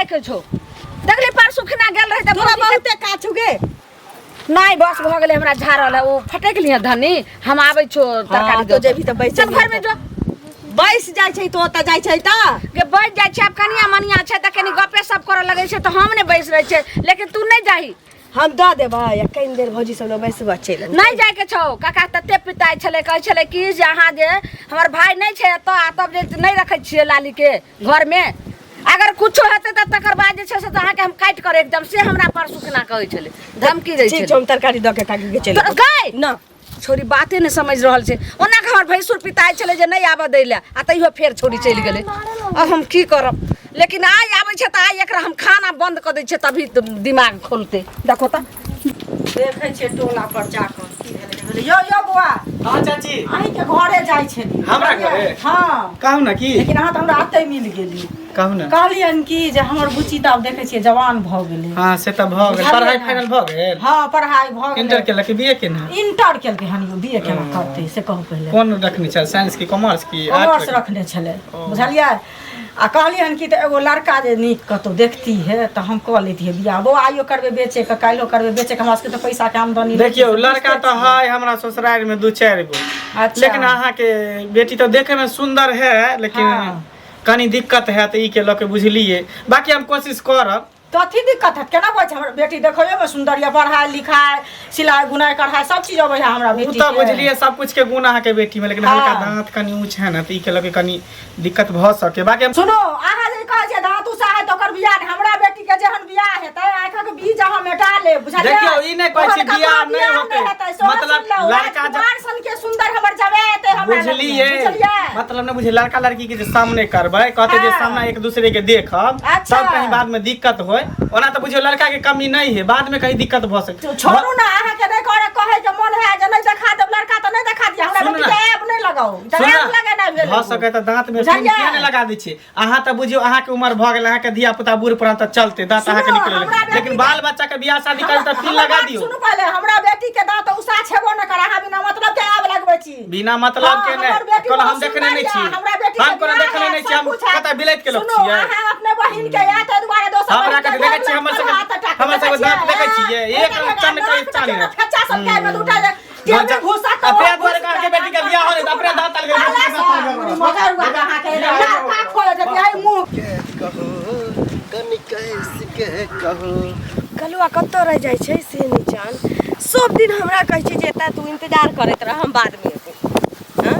के छौ। देखली परसू खिना गेल रही तऽ तोरा भौजी के बहुते काछू गे। नहि, बस भऽ गेलै, हमरा झाड़ल है, ओ फटकि लिहऽ धनी, हम आबै छौ तरकारी। हाँ, तो जेबही तऽ बैस चल जइहे। घर में जो। बैस जाइ छै तो ओतऽ जाइ छै तऽ के बैस जाइ छै। आब कनिया मनिया छै तऽ कनि गपे सप करऽ लगै छै, तऽ हम नहि बैस रहै छै, लेकिन तू नहि जाही। हम दऽ देबै आ कनि देर भौजी सब लग बैसबऽ चलि अयबै। नहि जायके छौ। काका तते पिताइ छलै, कहै छलै कि जे अहाँ जे हमर भाय नहि छै एतऽ आ तब जे नहि रखै छियै लालीके घरमे, अगर कुछो हेतै तऽ तकर बाद जे छै से तऽ अहाँके हम काटि कर एकदम से हमरा परसू केना कहै छलै, धमकी दै ठीक छलै। छै, हम तरकारी दऽ के काकी के चलि तोरा गै ना। छोरी बाते नहि समझि रहल छै। ओना के हमर भैंसुर पिताइ छलै जे नहि आबऽ दै लए, आ तैयो फेर छोरी चलि गेलै। आब हम की करब? लेकिन आइ आबै छै तऽ आइ एकरा हम खाना बंद कऽ दै छियै, तभी दिमाग खोलतै। देखो तऽ देखै छियै टोला पर जाकऽ की भेलै नहि भेलै। यौ यौ बौआ। हाँ चाची। अहींके घरे जाइ छलियै। हमरा घरे? हाँ। कहू ने की। लेकिन अहाँ तऽ हमरा एतै मिल गेली। कहू ने। कहलियनि कि जे हमर बुच्ची तऽ आब देखै छियै जवान भऽ गेलै। हाँ, से तऽ भऽ गेल। बुझलियै पढ़ाई ने? फाइनल भऽ गेल? हाँ, पढ़ाई भऽ गेलै। इंटर केलक कि बीए केने? इंटर केलकै हन यौ, बीए केना करतै से कहू पहिले। कोन रखने छल, साइंस की कॉमर्स की कॉमर्स आर्ट? रखने छलै, बुझलियै? आ कहलियै हन कि तऽ एगो लड़का जे नीक कतहु देखती हे तऽ हम कऽ लैतियै बियाह। बौआ, आइयो करबै बेचेके, काल्हियो करबै बेचेके, हमरा सबके तऽ पैसाके आमदनी नहि देखियौ छै, से लड़का बुझिते तऽ छियै। है हमरा ससुराल में दू चारि गो। अच्छा। लेकिन अहाँके बेटी तऽ देखे में सुंदर है, लेकिन कनी दिक्कत है तऽ ई के लऽ के, बुझलियै? बाकी हम कोशिश करब। कथी दिक्कत है? केना कहै छै? हमर बेटी देखैयो में सुंदर यऽ, पढ़ाई लिखाई, सिलाई बुनाई कढ़ाई सब चीज अबै है हमरा ओ बेटी तऽ के। बुझलियै सब कुछ के गुण अहाँके बेटी में, लेकिन हल्का दाँत कनी ऊँच है ने, तऽ ई के लऽ के कनी दिक्कत भऽ सके। बाकी हम सुनू, अहाँ जे कहै छियै दाँत ऊँचा है तऽ ओकर बियाह नहि। हमरा बेटी के जेहन बियाह हेतै, आँखिक बीज अहाँ मेटा लेब, बुझलियै? देखियौ, ई नहि कहै छी ओहन ककरो बियाह नहि बियाह होतै। हेतै, सेहो मतलब सुनि लउ, लड़का राजकुमार सन के सुंदर हमर जमाय एतै हमरा लगमे, बुझलियै? बुझलियै? मतलब नहि बुझलियै, लड़का लड़की के जे सामने करबै, कहते जे सामना एक दूसरे के देखब, तब कहीं बाद में दिक्कत होय। ओना तऽ बुझियौ लड़का के कमी नहीं है, बाद में कहीं दिक्कत भऽ सके। छोड़ू ना, अहाँ के नहीं करे कहै के मन है जे नहीं देखा देब लड़का तऽ नहीं देखा दिया। हमरा सुनू बेटी ना। के ऐब नहीं लगाउ, सुन ऐब ना, लगेनाइ भेल भऽ एगो। सके तऽ दाँत में बुझलियै? पिन किया नहि लगा दै छियै अहाँ? तऽ बुझियौ अहाँके उमर भऽ गेल, अहाँके धिया पुता बूढ़ पुरान तऽ चलते दाँत अहाँके सुनू, निकलल, हमरा बेटी लेकिन के- बाल बच्चा के बियाह शादी करी तऽ पिन हमर लगा बात दियौ। सुनू पहिले, हमरा बेटी के दाँत उषा छेबो न कर, अहाँ बिना मतलब के आब लगबै छी। बिना मतलब हाँ, के हमर नहि, बेटी कोनो हम बहुत देखने नहि सुंदर छी। यऽ, हमरा बेटी हम के कोनो बियाह देखने है, नहि छी, सब हम कुछ है। कतऽ बिलैत के लोक सुनू, छियै? अहाँ अपने बहिन के या ताहि दुआरे दोसर हमरा बहिन के के देखै छियै, हमर ढेर सबके हाथ अटैक हमर सबके दाँत देखै छियै, एक चन्न के चानी रहत। फच्चा सब के में दूटा जे टेबी घुसा के अपने दुआरे अहाँके बेटी के बियाह होले तऽ अपने दाँत अलगे। मगर हुआ अहाँके लड़का खोले जति आई मुंह के कहो, कनि कैस के कहो। कलुआ कतऽ रहि जाइ छै से नहि जान। सब दिन हमरा कहै छै जे एतऽ तू इंतजार करैत रह, हम बादमे एबै। हँ,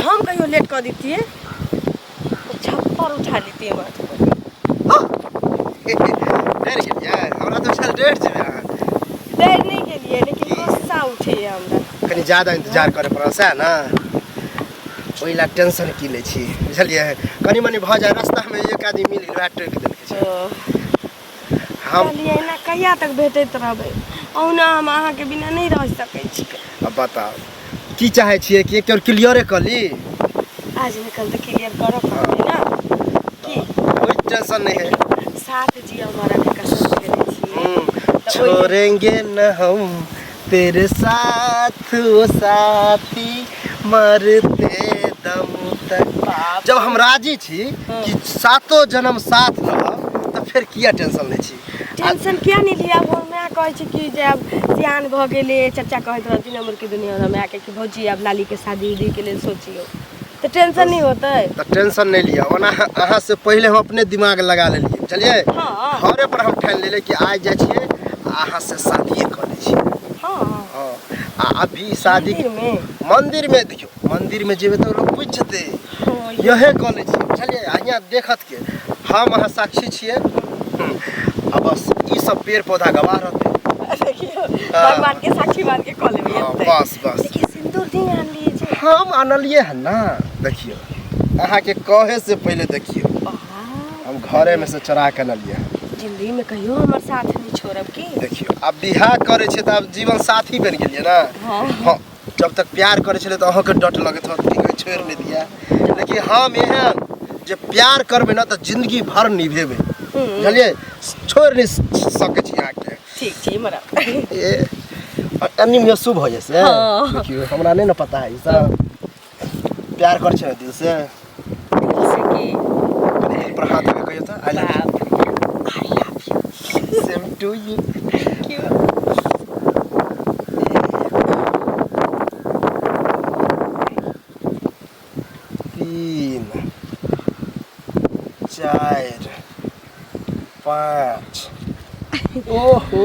हम कहियो लेट कऽ दितियै तऽ छप्पर उठा लितियै माथ पर। डरि गेलियै? हमरा तऽ बुझायल डरि जेबै अहाँ। डरि नहि गेलियै, लेकिन गुस्सा उठैए हमरा। कनि ज्यादा इंतजार करे पड़ल सएह ने? ओहि लए टेंशन की लै छी, बुझलियै? कनि मनि भऽ जाय रास्तामे, एक आदमी मिल गेल, वएह टोकि देलकै छै। हम कहलियै एना कहिया तक भेटैत रहबै? ओहुना हम अहाँके बिना नहि रहि सकै छी। अब बताउ, की चाहै छियै? कि एक क्लियरे कऽ ली? आज नहि कल तऽ क्लियर करऽ पड़तै ने की? कोई टेंशन नहीं है। साथ जी हमारा के कसम खेले छी। छोड़ेंगे न हम तेरे साथ वो साथी, मरते दम तक। जब हम राजी छी कि सातो जन्म साथ रहब, तऽ फेर किया टेंशन लै छी? टेंशन किया नहि लिअ? आब हमर माय कहै छै कि जे आब सियान भऽ गेलै। चाचा कहैत रहथिन हमर की दुनिया हमरा मायके कि भौजी, आब लालीके शादी उदीके लेल सोचियौ, तऽ टेंशन नहि होतै? तऽ टेंशन नहि लिअ। ओना अहाँ से पहिले हम अपने दिमाग लगा लेलियै, बुझलियै? घरे पर हम ठानि लेलियै कि आइ जाइ छियै आ अहाँ से शादिए कऽ लै छियै। हँ, आ अभी शादी मन्दिरमे। मंदिर में देखियौ, मंदिर में जेबै तऽ लोक बुझि जेतै। यहे कऽ लै छियै, बुझलियै? आ हियाँ देखत के? हम अहाँ साक्षी छियै आ बस ई सब पेड़ पौधा गवाह रहतै। देखियौ, भगवान के साक्षी मान के कऽ लेबै। एतै। बस बस। देखिए, सिन्दूर नहीं आनलियै जे। हम आनलियै हन ना। देखियौ, अहाँके कहे से पहिले देखियौ, हम घरे में से चोरा के अनलियै हन। जिंदगी में कहियो हमर साथ नहीं छोड़ब की? देखियौ, आब बियाह करै छै तऽ आब जीवन साथी बनि गेलियै ने। हँ, जब तक प्यार करै छलै तऽ अहाँके डट लगैत होत कि कहीं छोड़ि नहि दिया, लेकिन हम एहन जे प्यार करबै ने तऽ जिंदगी भर निभेबै, बुझलियै? छोड़ि नहि सकै छी अहाँके। ठीक छै मरा। ए एनी में शुभ हो जैसे। देखियौ, हमरा नहि ने पता है ई सब। प्यार करै छै ने दिल से? दिल से की? कनि दिल पर हाथ धऽ के कहियौ तऽ I love you. बाप। To you. Thank you. तीन, चारि, पाँच। ओहो,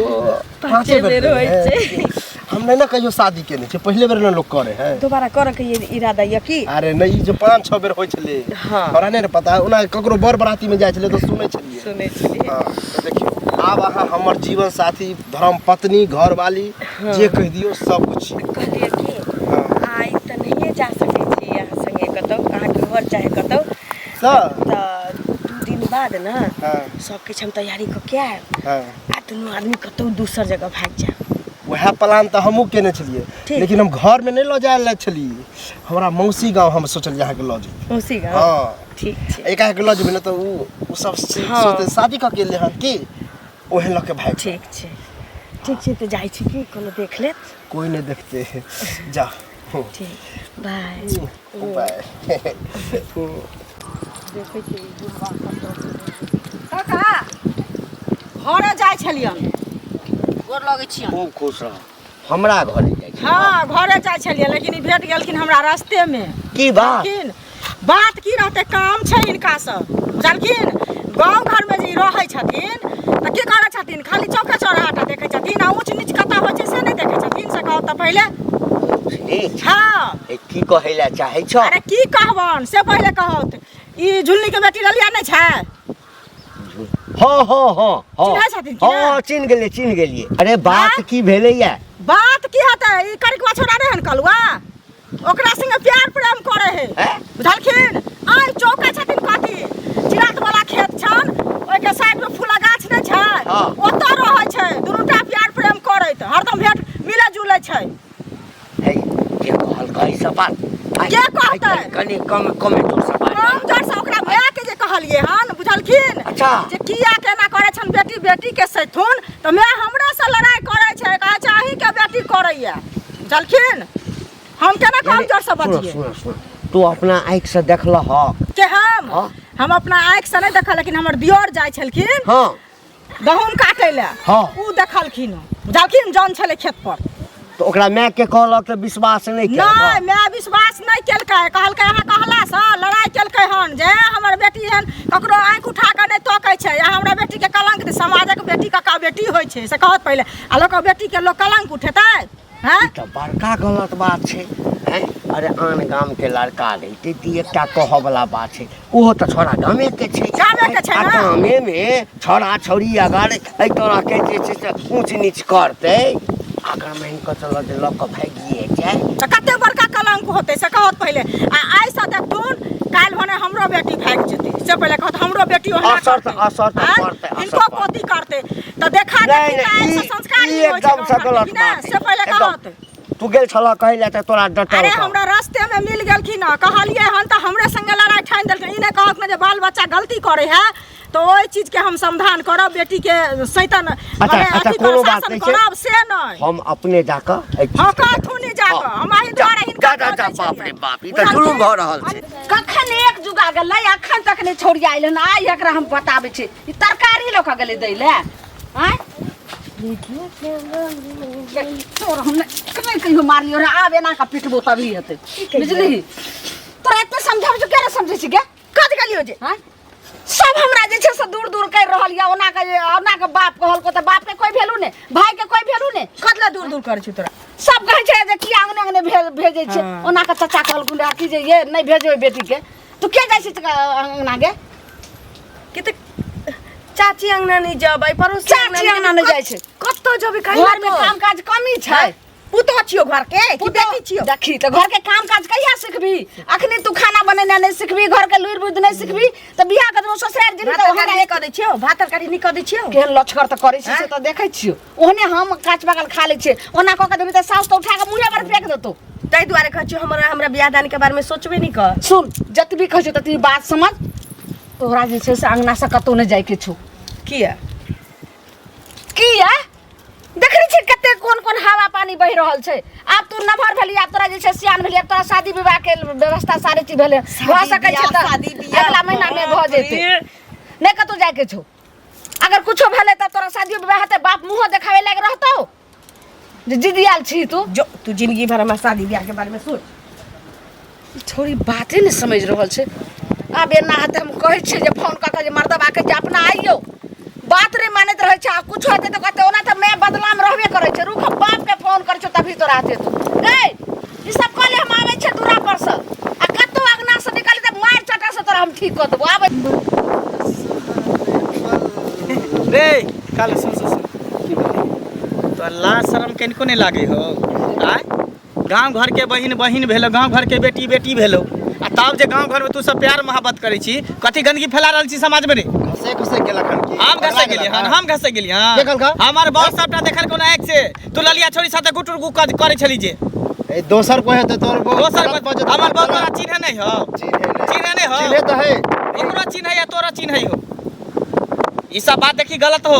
पाँचे बेर बेर होइ छै। हम नहि ने कहियो शादी केने छियै, पहिले बेर ने लोक करे है। दोबारा करऽ के ये इरादा यऽ की? अरे नहि, ई जे 5-6 बेर होइ छलै। हाँ। हमरा नहि ने पता, ओना ककरो बर बराती में जाइ छलै तऽ सुनै छलियै। सुनै छलियै। हाँ, तऽ देखियौ आब अहाँ हमर जीवन साथी, धर्म पत्नी, घरवाली, जे कहि दियौ सब कुछ। कहलियै कि हाँ। आइ तऽ नहिए जा सकै छी अहाँ संगे कतहु, अहाँके घर चाहे कतहु। तऽ तऽ 2 दिन बाद ने हाँ। सब किछु हम तैयारी कऽ के आयब। हाँ। आ दुनू आदमी कतहु दोसर जगह भागि जायब। वएह प्लान तऽ हमहूँ केने छलियै, ठीक। लेकिन हम घरमे नहि लऽ जाय लए छलियै, हमरा मौसी गाँव हम सोचलियै अहाँके लऽ जैती। मौसी गाँव? हाँ। ठीक छै। एकाएक लऽ जेबै ने तऽ उ सब हाँ। सोचतै शादी कऽ के एलै हन की, ओहे लऽ के भागि। ठीक छै, ठीक छै, तऽ जाइ छी कि कोनो देख लेत। कोई नहि देखते, जा। ठीक, बाय। बाय। देखै छी बुढ़वा कतऽ। काका, घरे जाइ छलियन, गोर लगै छियन। खूब खुश रह। हमरा घरे जाइ छी? हाँ, घरे जाइ छलियै, लेकिन ई भेट गेलखिन हमरा रास्तेमे। की बात? बुझलखिन? बात की रहतै, काम छै हिनका सब, बुझलखिन? गाँव घरमे जे ई रहै छथिन तऽ की करै छथिन, खाली चौके चौराहाटा देखै छथिन आ ऊँच नीच कतऽ होइ छै से नहि देखै छथिन, से कहू तऽ पहिले। ऊँच नीच? हाँ। ए, की कहै लए चाहै छौ? अरे की कहबन से पहिले कहत। ई झुलनी के बेटी ललिया नहि छै? हाँ, हाँ, हाँ, हाँ। चिन्है छथिन कि हाँ, नहि? चिन्ह गेलियै, चिन्ह गेलियै। अरे बात आँय? की भेलैया? बात की हेतै, ई करिकवा छोड़ा रहै हन कलुआ, ओकरा संगे प्यार प्रेम करे है, हैं? बुझलखिन? आइ चौके छथिन कथी चिरात वाला खेत छन, ओहिके साइड में फूला गाछ नहि छै? हाँ। ओतऽ रहै छै, दुनूटा प्यार प्रेम करैत हरदम भेट मिले जुले छै। हे, के कहलकै ई सब बात? के कहतै? कनि कम कम जोर से बाज। कम जोर से ओकरा माय के जे कहलियै हन, बुझलखिन? अच्छा। जे किया केना करै छन बेटी, बेटी के सैथुन, तऽ माय हमरा से लड़ाई करै छै, कहै छै अहीं के बेटी करैया, बुझलखिन? हम केना कम जोर से सुन बजियै? सुन सुन, तू अपना आँखि से देखलहक? के हम? हाँ। हम अपना आँखि से नहि देखल, लेकिन हमर दियोर जाइ छलखिन हाँ। गहूम काटै लए, हाँ। उ देखलखिन, बुझलखिन? जन छलै खेत पर। तऽ ओकरा माय के कहलक तऽ विश्वास नहि केलक? नहि, माय विश्वास नहि केलकै, कहलकै अहाँ कहलासँ लड़ाइ केलकै हन जे हमर बेटी एहन ककरो आँखि उठा कऽ नहि तकै छै, आ हमरा बेटीके कलंक, समाजक बेटी कका बेटी होइ छै से कहत पहिले, आ लोकक बेटीके लोक कलंक उठेतै? हैं? ई तऽ बड़का गलत बात छै। हैं? अरे आन गाम के लड़का रहितै तऽ एकटा कहऽ वाला बात छै, ओहो तऽ छोड़ा गामे के छै। गामे के छै आ ने? गामे मे छोड़ा छौड़ी अगर एहि तरह के जे छै से ऊँच नीच करतै, अगर मानि कऽ चलऽ जे लऽ कऽ भागिए जाय तऽ कते बड़का कलंक होतै से कहत पहिले। आ आइसँ देखथुन, काल्हि भने हमरो बेटी भागि जेतै, से पहिले कहत हमरो बेटी ओहिना असर तऽ करतै। असर तऽ आँय? पड़तै, असर हिनको पड़तै। पोती करतै तऽ देखा नहि, देखी तऽ नहि, आइसँ ई संस्कार ई नहि होइ छै एकदम से गाँव घरमे गलत कि नहि? बात से पहिले एकदम। कहत। तू गेल छलह कहै लए तऽ तोरा डटल? अरे हमरा रास्ते में मिल गेलखिन, कहलियै हन तऽ हमरे संगे लड़ाई ठानि देलखिन। ई नहि कहत ने जे बाल बच्चा गलती करे है तऽ ओहि चीज के हम समाधान करब, बेटी के सैतन अच्छा, मने अच्छा, अथी कोनो करब, बात शासन नहि छै। करब से नहि। हम अपने जाकऽ एहि चीज हाँ, के कहथुन नहि जाकऽ। हाँ। हम एहि जा, दुआरे हिनका जा, जा, कहै बाप छलियै। रे बाप, ई तऽ जुलुम भऽ रहल छै। कखन एक जुगा गेलै, अखन तक नहि छोड़िया आयल हन। आइ एकरा हम बताबै छी, ई तरकारी लऽ कऽ गेलै दै लए। आँय तोर हम नहि कहियो मारलियो रे, आब एना कऽ पिटबो तभी हेतै, बुझलिही? तोरा एते समझाबै छियौ, किया नहि समझै छी गे? कत गेलियो जे? आँय? सब हमरा जे छै से दूर दूर करि रहल यऽ। ओना के ओना के बाप कहलको तऽ बाप के कोई वैल्यू नहि, भाई के कोई वैल्यू नहि। कत लए दूर दूर करै छी तोरा? सब कहै छै जे किया अंगने अंगने भेजै छै। हाँ। ओना के चाचा कहलखुन रहए कि जे ये नहि भेजबै बेटी के। तू किया जाइ छी अंगना गे? कि तऽ चाची अंगना नहि जेबै, पड़ोसी चाची अंगना नहि जाइ छै। कतऽ जेबै? कहीं घर में काम काज कमी छै? पुतोह छियौ घर के कि पुतोह? बेटी छियौ? देखी तऽ घर के काम काज कहिया सिखबी? अखनी तू खाना बनेनाइ नहि सिखबी, घर के लुरि बुद्धि नहि सिखबी तऽ बियाह के ससुरारि जेबी भात तऽ तरकारी हमरा नहि कऽ दै छियौ? भात तरकारी नहि कऽ दै छियौ? केहन लचकर तऽ करै छै से तऽ देखै छियौ। ओहने हम काच पकल खा लै छियै, ओना कऽ के देबी तऽ साउस तऽ उठा कऽ मुँहे पर फेंक देतौ। ताहि दुआरे कहै छियौ, हमरा हमरा बियाह दान के बारे में सोचबे नहि कर। सुन, जतबी कहै छियौ ततबी बात समझ। तोहरा जे छै से अंगना से कतौ नहि जाइके छौ। किया? किया? देखै छी कते कोन कोन हवा पानी बहि रहल छै। आब तू नमहर भेली, आब तोरा जे छै सियान भेली, आब तोरा शादी विवाह के व्यवस्था सारे चीज भेलै, भऽ सकै छै तऽ शादी बियाह, अगला महीना मे भऽ जेतै। नहि कतौ जाइके छौ। अगर कुछो भेलै तऽ तोरा शादियो विवाह हेतै बाप मुँहो देखाबै लायक रहतौ जे जिदियाल छी तू। जो तू जिंदगी भर हमर शादी ब्याह के बारे में सोच। ई छोरी बाते नहि समझि रहल छै। आब एना हेतै हम कहै छियै जे फोन कऽ कऽ जे मर्दबा के जे अपना आइयौ, बात नहि मानैत रहै छै। आ कुछो हेतै तऽ कहतै ओना तऽ माय बदनाम रहबे करै छै। रुक हम बापके फोन करै छियौ तभी तोरा हेतै। तू गै ई सब कहले हम आबै छियै दूरा पर से आ कतौ अंगना से निकालि तऽ मारि चटा से तोरा हम ठीक कऽ देबो। आबै रे काल सुन सुन सुन की बोली तो लाज शरम कनिको नहि लागे हो? आय गाँव घर के बहिन बहिन भेलो, गाँव घर के बेटी बेटी भेलो, आ तब जे गाँव घर में तू सब प्यार मोहब्बत करै छी, कथी गंदगी फैला रहल छी समाज में रे? घसे घसे गेलक हन की? हम घसे गेलियै हन, हम घसे गेलियै हन। के कहलका? हमर बॉस सबटा देखल कोनो आँखि से तू ललिया छोरी साथे गुटुर गु करै छली जे। ए दोसर कोई हेतै तोर बहु दोसर गलत कोइ- बजत हमर गलत। बहू तोरा चिन्है नहि हौ? चिन्है नहि। चिन्है नहि हौ? चिन्है तऽ है। ओकरो चिन्है या तोरो चिन्है हो। ई सब बात देखी गलत हो।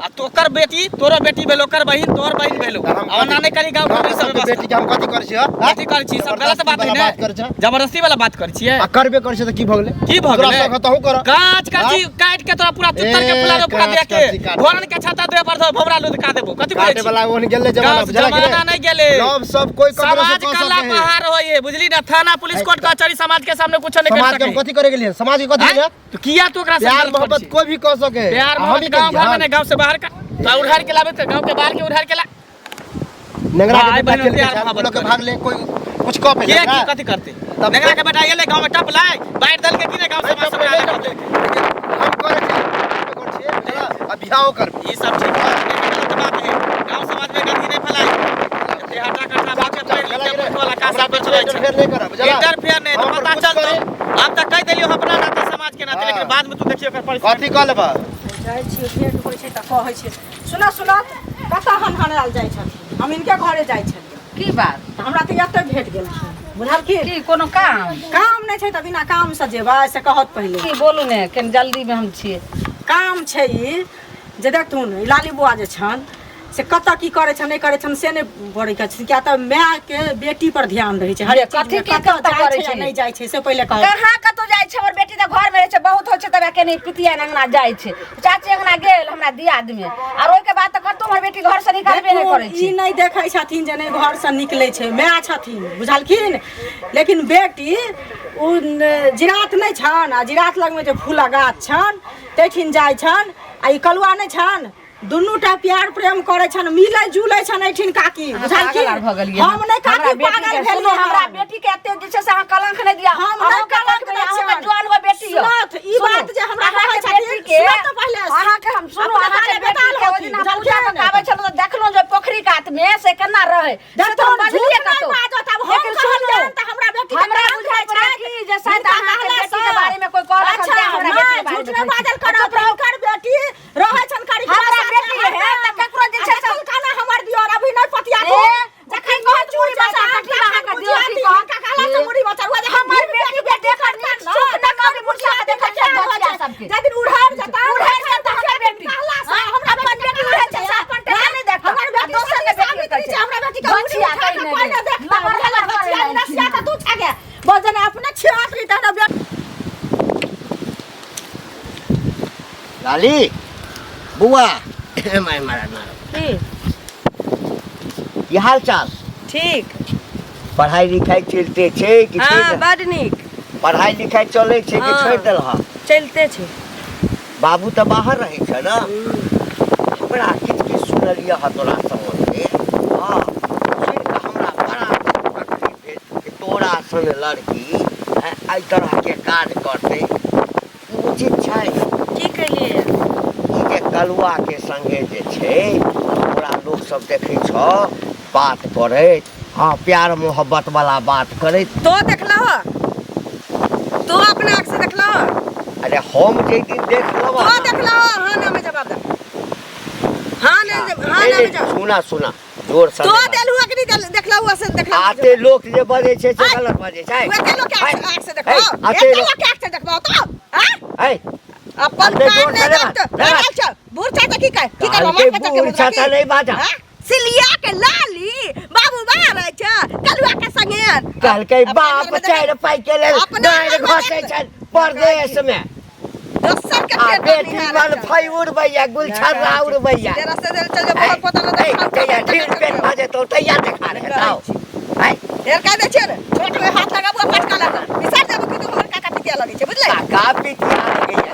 आ तोकर बेटी तोरो बेटी भेलो, ओकर बहिन तोर बहिन भेलो। तऽ हम आ ओना नहि करी गाँव घर में सब सबके व्यवस्था। बेटी के हम कथी करै छी हँ? कथी करै छी? सब गलत बात है जबरदस्ती ने? वाला बात करै छै। जबरदस्ती वाला बात करै छियै? आ करबे करै छै तऽ की भऽ गेलै? की भऽ तोरा गेलै? शौक तहु कर। कांच काची काटि के तोरा पूरा चुत्तर के ए, फुला देबो पूरा कांच दे के। काची काट। घोरन के छाता दे पर भोबरा लुदका देबो। कथी करै काटे छी? वाला ओहन गेलै जमाना, गाँव बुझलक जमाना ने? नहि गेलै। लव सब कोई ककरो से समाज कह कला सकै है। बाहर होइए बुझली ना? थाना पुलिस कोर्ट कचहरी समाज के सामने कुछो नहीं कर समाज के हम सकै। कथी करे गेलियै? समाज के कथी आँय? गेलियै? तो किया तू ओकरा से प्यार गलत करै मोहब्बत छी? कोई भी कह सके। प्यार आ हम मोहब्बत ही गांव करियै, घर में नहीं, गांव से बाहर का तो उधार के लाबे तो गांव के बाहर के उधार के ला। नेंगरा के भाई बेटा बहन खेल के प्यार छै, मोहब्बत लोग के करे। भाग ले कोई कुछ कह पे के नेंगरा। की कथी करते? तब- नेंगरा के बेटा एले गांव में टप लाए बाहर दल के की ने गांव से सब अलग कर देलकै। हम करै छियै, हम करै छियै, बुझला? आ बियाहो करबै। ई सब ठीक बात नहीं, गलत बात है। गांव समाज में गंदगी नहीं फैलाए। एते हटा कटा बात के पढ़ लिख के मूर्ख वाला का हमरा सब चलै छै। इंटरफेयर नहीं करब, बुझला? इंटरफेयर नहीं तो हम पता कुछ चल करे। तो अब तक कह देलियो अपना नाते समाज के नाते, लेकिन हाँ। बाद में तू देखियो ओकर परिस्थिति। कथी कह लेबा? जाइ छियै भेंट होइ छै तऽ कहै छै सुनऽ सुनऽ कतऽ हन हनायल जाइ छथिन? हम हिनके घरे जाइ छलियै। की बात? तऽ हमरा तऽ एतऽ भेट गेलखिन बुझलखिन। की कोनो काम? काम नहि छै तऽ बिना काम से जेबै से कहत पहिले। की बोलू ने कनि जल्दी में हम छियै। काम छै ई जे देखथुन ई लाली बुआ जे छनि से कतऽ की करै छनि नहि करै छनि से नहि बड़ै के छै, किया तऽ मायके बेटी पर ध्यान रहै छै हरेक कथी चीजमे, की कतऽ कतऽ जाइ करै छै आ छै? नहि जाइ छै से पहिले कहत। कहाँ कतौ जाइ छै? हमर बेटी तऽ घर में रहै छै, बहुत होइ छै तब कनि पितिया अंगना जाइ छै, चाची अंगना गेल हमरा दियाद में, आर ओहिके बाद तऽ कतौ हमर बेटी घर से निकलबे नहि करै ई छै। नहि देखै छथिन जे नहि घर से निकलै छै, माय छथिन बुझलखिन, लेकिन बेटी ओ जिरात नहि छनि आ जिरात लगमे जे फूलक गाछ छनि ताहिठिन जाइ छनि आ ई कलुआ नहि छनि दुनू टा प्यार प्रेम करै छनि, मिलै जुलै छनि एहिठिन काकी अहाँ बुझलखिन। पागल आर भऽ गेलियै। हम नहि हमरा काकी बेटी पागल के भेलियै सुनू, हमरा हन। बेटी के एते जे छै से अहाँ कलंक नहि दिअ। हम नहि अहूँके कलंक देखबै, दै अहूँके छियनि। जवान हो बेटी यौ। सुनत, ई सुनू, बात जे हमरा अहाँके कहै छथिन, बेटी के- सुनत तऽ पहिले। अहाँके हम सुनू, अपना अहाँके ताले बेटी बेताल के ओहि होथिन, दिना बुझलखिन? पूजा कऽ के आबै छलहुँ तऽ देखलहुँ जे पोखरि कात मे से केना रहै। से तऽ हम देखथुन, बजलियै झूठ नहि कतौ। बाजत, आब हम लेकिन सुनू, कहलियनि तऽ हमरा बेटी के हमरा कलंक बुझाइ दै पड़ै छथि। कि जे शायद हिनका अहाँके कहला बेटी के सँ। बारे मे कोइ कहलक हन अच्छा, तें हमरा बेटी के नहि, बारे झूठ मे नहि कहै बाजल छी। करब, हिनकर बेटी रहै छनि करीब हमरा बेटी है तऽ ककरो जे छै से काना हमर दियर अभी नहि पतिया ए, जखन कहत मुड़ी बचा, कथी अहाँके दियर की कहत? कहला से मुड़ी बचा हुआ जे हमर बेटी के देखत नीक सुख न कभी मुर्चा के देखै छै बच्चा सबके। जाहि दिन उड़ार जता उड़ार जता हमर बेटी। कहला से हाँ, हमरा अपन बेटी उड़ार छै से अपन टका नहि देखत। हमर बेटी दोसर के बेटी सावित्री छै, हमरा बेटी के बचिया उठा के कहि नहि कोइ नहि दे। देखता। लबर लबर बचिया करै नसिया के तू छगे बजन अपने छियात रही तहन बेटी। लाली बुआ माय मारा मारा की? की हाल चाल? ठीक। पढ़ाई लिखाई चलते छै कि हाँ छोड़ि बड नीक। पढ़ाई लिखाई चलै छै कि हाँ। छोड़ि देलह? चलते छै। बाबू तऽ बाहर रहै छै ने। हमरा किछु किछु सुनलियै हँ तोरा सम्बन्धे, हँ सुनि कऽ हमरा बड़ा तकलीफ भेल कि तोरा सन लड़की एहि तरहके काज करतै, ई उचित छै? की केलियै? ई जे कलुआके संगे जे छै तोरा लोकसब देखै छौ बात करैत, हाँ प्यार मोहब्बत वाला बात करैत। तो देखलह? तो अपना आँख से देखलह? अरे हम जे दिन देखलहुँ तो देखलह? हाँ ना में जवाब दे। हाँ ना, हाँ ना में जवाब। सुना सुना जोर से तो नहीं बाज। देलहुँ कि नहीं देखलहुँ हुआ से देखलहुँ? आते लोक जे बजै छै से आय। गलत बजै छै। एते लोक के आय। आँख से देखबो, आते एते लोक- लोक के आँख से देखबो तो, आँ? ऐ, अपन आते कान जोर नहि से देखतो। नहीं बाज। ए, अच्छा, बूढ़ छा तऽ की कर, की करबो? कहलकै माथ पर चढ़ के बूढ़ छा तऽ नहि बाजा। आँ? सिलिया के लाली बाबू बाहर रहै छै कलुआ के संगे। कहलकै अपना बाप घरमे 4 पाई के लेल अपना डाँरि घरमे घसै देख। छनि परदेश मे। दोसर के आ पेट बेटी मन फई उड़बैया गुलछर्रा उड़बैया तेरा से चल जा बहुत पता ना ए, तैया ढील पेट भऽ जेतौ तैया देखा रहे जाओ आय ढेर का दे छै रे छोट में हाथ लगाबू आ पटका लगा बिसर जाबू कि तू हमर काका पितिया लगै छै बुझलै काका पितिया लगैया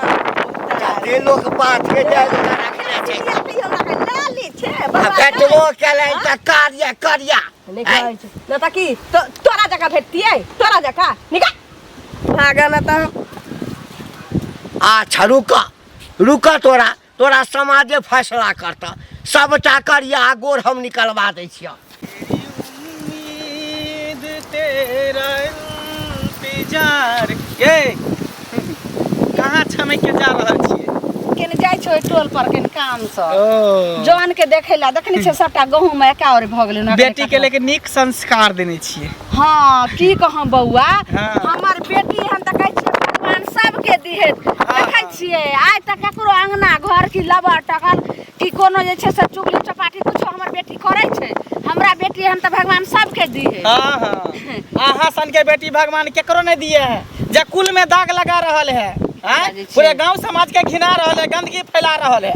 जादे लोक बात के जाय रखने छै पितिया पितिया हमरा के लाली छै आ बौआ भेटबो केलै तऽ कार्य करिया नहि कहै छै नहि तऽ की तोरा जकाँ भेटतियै तोरा जकाँ निकाल भागऽ न तऽ अच्छा रुक रुक तोरा तोरा समाजे फैसला करतऽ सबटा करिया आ गोर हम निकलवा दै छियह उम्मीद तेरा इंतजार ये कहाँ छमक के जा रहल छियै केने जाइ छै ओहि टोल पर केने काम से ओ जौन के देखे ला देखने छै सबटा गहूम एका और भऽ गेलै बेटी के लेके नीक संस्कार देने छियै हाँ की कहम बौआ हाँ। हमर बेटी हम तऽ कहै छियै भगवान सबके दिहे देखै छियै आइ तक ककरो अंगना घर की लबर टकर की कोनो जे छै से चुगली चपाटी कुछो हमर बेटी करै छै हमरा बेटी हम तऽ भगवान सबके दिहे हाँ हाँ अहाँ सन के बेटी भगवान केकरो नहीं दिए है जे कुल में दाग लगा रहल है आँय? बाजै छियै। पूरे गांव समाज के घिना रहल है गंदगी फैला रहल है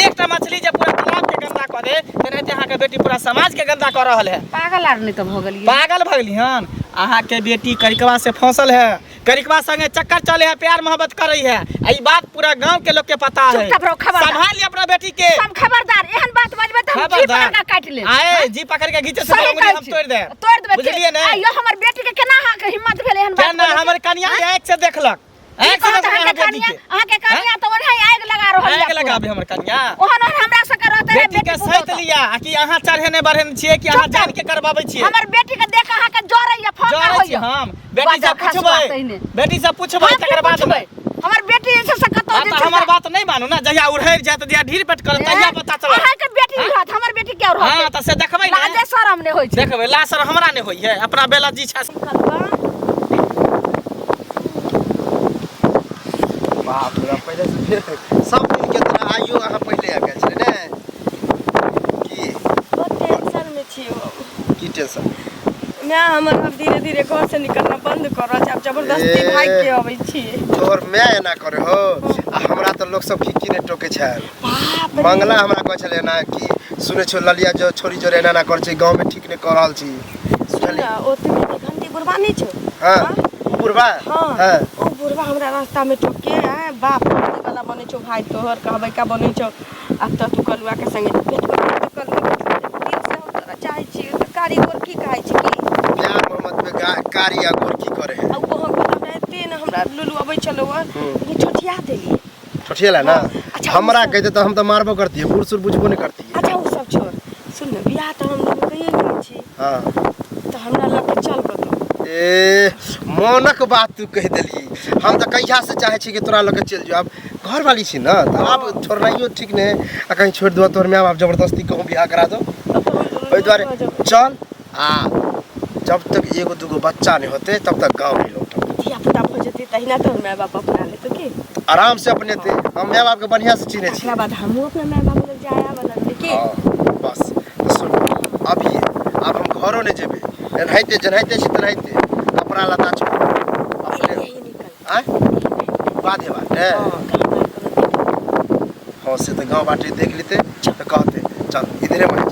एकटा मछली जे पूरा तालाब के गंदा कऽ दे तेनाहिते अहाँके बेटी पूरा समाज के गंदा कऽ रहल है पागल आर नहि तऽ भऽ गेलियै पागल भऽ गेली हन अहाँके बेटी करिकवा से फसल है करिकवा संगे चक्कर चले है प्यार मोहब्बत करे है आ ई बात पूरा गांव के लोग के पता है चुपचाप रहो, खबरदार। संभाल अपना बेटी के सब खबरदार एहन बात बजबै तऽ हम जी खबरदार। पकड़ के काटि लेब आए जी पकड़ के घीचे से सही उंगली कहै हम छी। तोड़ दे तोड़ देबै बुझलिए ने आइयो हमर बेटी के केना अहाँके हिम्मत भेल एहन बात केना बोलैके? हमर कनिया आँख से देखलक की आँख से कहत देखलक अहाँके अहाँ बेटी कनिया के अहाँके कनिया तऽ ओनाहि आगि लगा रहल आगि यऽ लगाबे हमर कनिया ओहन ओहन हमरा सबके रहते रहे बेटी के बेटी सैत पुतोह लिया आ कि अहाँ चढ़ेने बढ़ेने छियै कि अहाँ चुप जान के करबाबै छियै हमर बेटी के देख अहाँके जरैया फौका जरै छी होइया हम बेटी से बाजल खसुआ पूछबै तहिने। बेटी से पूछबै हम की तकर बाद पूछबै? हमर बेटी जे छै से कतौ हाँ जे तऽ छै हमर से- बात नहि मानू ना जहिया उड़हरि जायत जहिया ढीर पेट करत तहिया पता चलत अहाँके बेटी रहत हमर बेटी क्या रहत हाँ तऽ से देखबै ने लाजे शरम नहि होइ छै देखबै लाज शरम हमरा नहि होइ है अपना बेला जी छै बाप रे पहिले से फिर सब दिन के तरह आइयो अहाँ पहिले आबि गेल छलै ने की बहुत टेंशन में छियै बाबू। की टेंशन माय हमर आब धीरे धीरे घर से निकलना बंद कर रहल छै आब जबरदस्ती ए। भागि के अबै छियै तोहर माय एना करे हो आ हमरा तऽ लोक सब की की नहि टोके छल बाप रे मंगला हमरा कहै छलै एना कि सुनै छौ ललिया जो छोरी जोरे एना एना करै छै गाँवमे ठीक नहि कऽ रहल छी सुन बुझलियै न ओतबे के घंटी बुढ़बा नहि छौ हँ हाँ? ओ बुढ़बा हाँ हँ ओ बुढ़बा हमरा रास्ता में टोके आय बाप वाला बनै छौ भाई तोहर कहबै का बनै छौ आ तऽ तू कलुआ के संगे भेटबो तऽ कलुआ के दिल से हम तोरा चाहै छी तऽ कारी गोर की कहै छी की प्यार मोहम्मद में कारी आ गोर की करे है आ ओ हम हमरा एते ने हमरा लुलु अबै छलौ हँ लेकिन ठोठिया देलियै ठोठिएला ना हाँ, अच्छा, हमरा ओ सब- कहते तऽ हम तऽ मारबो करतियै बूढ़ सूढ़ बुझबो नहि करतियै अच्छा ओ सब छोड़ सुन ने बियाह तऽ हम दुनू कहिए गेल छी हाँ तऽ हमरा लऽ के चल कतौ ए मोनक बात तू कहि देली हम तऽ कहिया से चाहै छी कि तोरा लऽ के चलि जो आब घरवाली छी ने तऽ आब छोड़नाइयो ठीक नहि आ कहीं छोड़ि देबऽ तोहर माय बाप जबरदस्ती कहूँ बियाह करा दो तब तऽ हम दुनू ओहि दुआरे भऽ जेबै। चल आ जब तक एगो दूगो बच्चा नहि होते तब तक गाँव नहीं लौटब धिया पुता भऽ जेतै तहिना तोहर माय बाप अपना लेतौ की आराम से अपने थे हम माय बाप के बढ़िया से चिन्है छी तकरा बाद हमहूँ अपना माय बाप लग जाय आबऽ लगबै की हाँ, बस तऽ सुन अभी आब हम घरो नहि जेबै एनाहिते जेनाहिते छी तेनाहिते कपड़ा लत्ता छोड़ अपने यही निकल आँय बाधे बाटे हाँ गाँव बाटे कोनो हाँ से तऽ गाँव बाटे देख लेते तऽ कहते चल इधरे मत